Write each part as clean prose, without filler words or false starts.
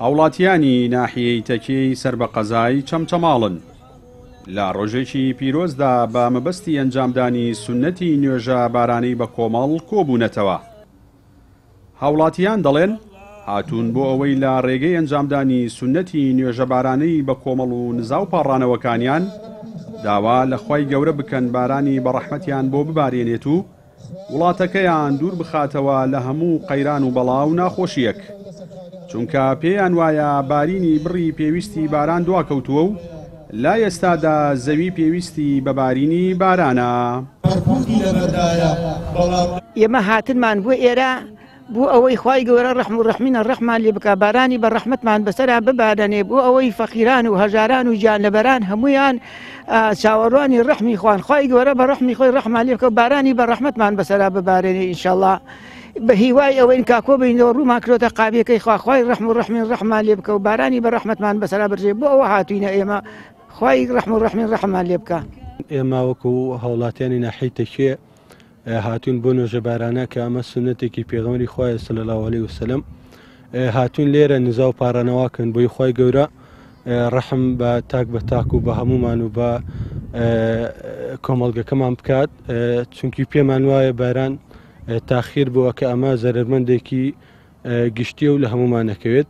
هاوڵاتیانی ناحیەی تەکیەی سەر بە قەزای چەمچەماڵن. لە ڕۆژێکی پیرۆزدا بە مەبەستی ئەنجامدانی سوننەتی نوێژە بارانەی بە کۆمەڵ کۆبوونەتەوە. هاوڵاتیان دەڵێن، هاتوون بۆ ئەوەی لە ڕێگەی ئەنجامدانی سوننەتی نوێژە بارانەی بە کۆمەڵ و نزا و پاڕانەوەکانیان داوا لە خوای گەورە بکەن بارانی بەڕەحمەتیان بۆ ببارێنێت و وڵاتەکەیان دوور بخاتەوە لە هەموو قەیران و بەڵا و ناخۆشییەک، چونکە پێیان وایە بارینی بڕی پێویستی باران دواکەوتووە و لە ئێستادا زەوی پێویستی بە بارینی بارانە. ئێمە هاتنمان بۆ ئێرە بۆ ئەوەی خوای گەورە ڕەحم و ڕەحمینە ڕەحمان لێ بکا بارانی بە ڕەحمەتمان بەسەرا ببارەنێ بۆ ئەوەی فەقیران و هەژاران و گیانلەبەران هەموویان چاوەڕوانی ڕەحمی خوان خوای گەورە بە ڕەحمی خۆی ڕەحمان لێ بکە بارانی بە ڕەحمەتمان بەسەرا ببارێنێ ئینشاءاللە بە هیوای ئەوەین کاکۆ بینەوە ڕوومان کرۆتە قابیەکەی خوا خوای ڕەحم و ڕەحمین ڕەحمان لێ بکە و بارانی بە ڕەحمەتمان بەسەرا برژێ بۆ ئەوە هاتوینە ئێمە خوای ڕەحم و ڕەحمین ڕەحمان لێ بکە. ئێمە وەکو هاوڵاتیانی ناحیەی تەکیە هاتوون بۆ نوێژەبارانە کە ئەمە سوننەتێکی پێغەمبەری خوایە صلی اللە علیه وسلم هاتوون لێرە نزا و پاڕانەوە کەن بۆی خوای گەورە ڕەحم بە تاک بە تاک و بە هەمومان و بە کۆمەڵگەکەمان بکات چونکی پێمان وایە باران تاخیر بووە کە ئەمە زەرەرمەندێکی گشتیە و لە هەمومان ئەکەوێت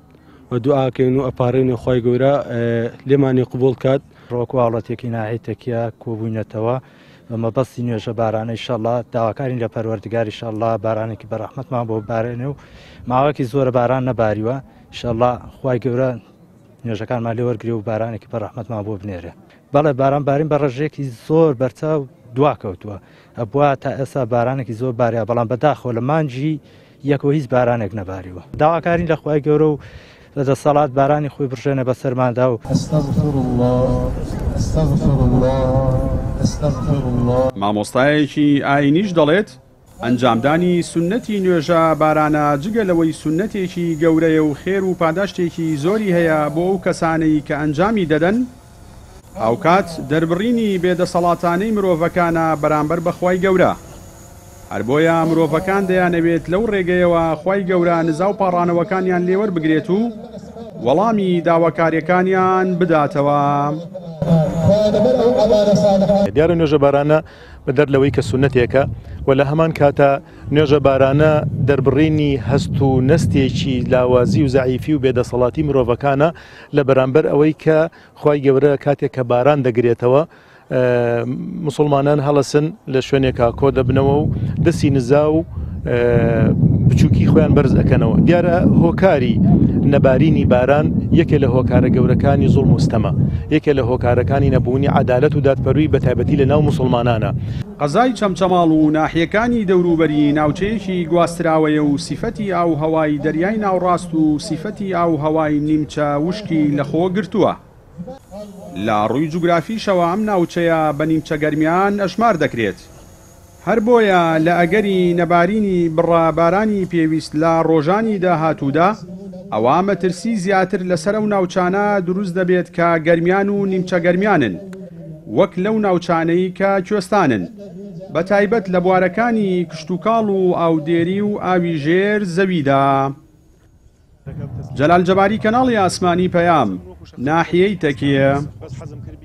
و دوعاکەین و ئەپارێن و خوای گەورە لێمانی قبوڵ کات. وەکو هاوڵاتیەکی ناحیەی تەکیە کۆبووینەتەوە بە مەبەستی نوێژە بارانە ئیشەڵا داواکارین لە پەروەردگار ئیشەڵا بارانێکی بەڕەحمەتمان بۆ بارێنێ و ماوەکی زۆرە باران نەباریوە ئیشەڵا خوای گەورە نوێژەکانمان لێ وەرگێ و بارانێکی بەڕەحمەتمان بۆ بنێرێ بەڵێ باران بارین بە ڕێژەیەکی زۆر بەرچاو دواکەوتووە ئەبوا تا ئێستا بارانێکی زۆر باریا بەڵام بەداخەوە لە مانگی یەکەوە هیچ بارانێک نەباریوە. داواکارین لە خوای گەورە و لە دەسەڵات بارانی خۆی بڕژێنێ بەسەرماندا و. استغفر اللە استغفر اللە استغفر اللە. مامۆستایەکی ئاینیش دەڵێت، ئەنجامدانی سوننەتی نوێژە بارانە جگە لەوەی سوننەتێکی گەورەیە و خێر و پاداشتێکی زۆری هەیە بۆ ئەو کەسانەی کە ئەنجامی دەدەن، هاوکات دەربڕینی بێدەسەڵاتانەی مرۆڤەکانە بەرامبەر بە خوای گەورە. هەر بۆیە مرۆڤەکان دەیانەوێت لەو ڕێگەیەوە خوای گەورە نزا و پاڕانەوەکانیان لێوەربگرێت و وەڵامی داواکاریەکانیان بداتەوە. دیارە نوێژە بارانە بەدەر لەوەی کە سوننەتێکە و لە هەمان کاتا نوێژە بارانە دەربڕینی هەست و نەستێکی لاوازی و زەعیفی و بێدەسەڵاتی مرۆڤەکانە لە بەرامبەر ئەوەی کە خوای گەورە کاتێک کە باران دەگرێتەوە موسڵمانان هەڵەسن لە شوێنێکا کۆ دەبنەوە و دەستی نزا و بچووکی خۆیان بەرز ئەکەنەوە دیارە هۆکاری نەبارینی باران یەکێ لە هۆکارە گەورەکانی زوڵم و ستەمە یەکێ لە هۆکارەکانی نەبوونی عەدالەت و دادپەروی بە تایبەتی لە ناو موسڵمانانە. قەزای چەمچەماڵ و ناحیەکانی دەوروبەری ناوچەیەکی گواستراوەیە و سیفەتی ئاووهەوای دەریای ناوڕاست و سیفەتی ئاووهەوای نیمچە وشکی لەخۆ گرتووە. لە ڕووی جوگرافیشەوە ئەم ناوچەیە بە نیمچە گەرمیان ئەژمار دەکرێت. هەر بۆیە لە ئەگەری نەبارینی بڕە بارانی پێویست لە ڕۆژانی داهاتوودا، ئەوا مەترسی زیاتر لەسەر ئەو ناوچانە دروست دەبێت کە گەرمیان و نیمچە گەرمیانن وەک لەو ناوچانەی کە کوێستانن، بە تایبەت لە بوارەکانی کشتوکاڵ و ئاودێری و ئاوی ژێر زەویدا. جەلال جەباری کەناڵی ئاسمانی پەیام، ناحیەی تەکیە.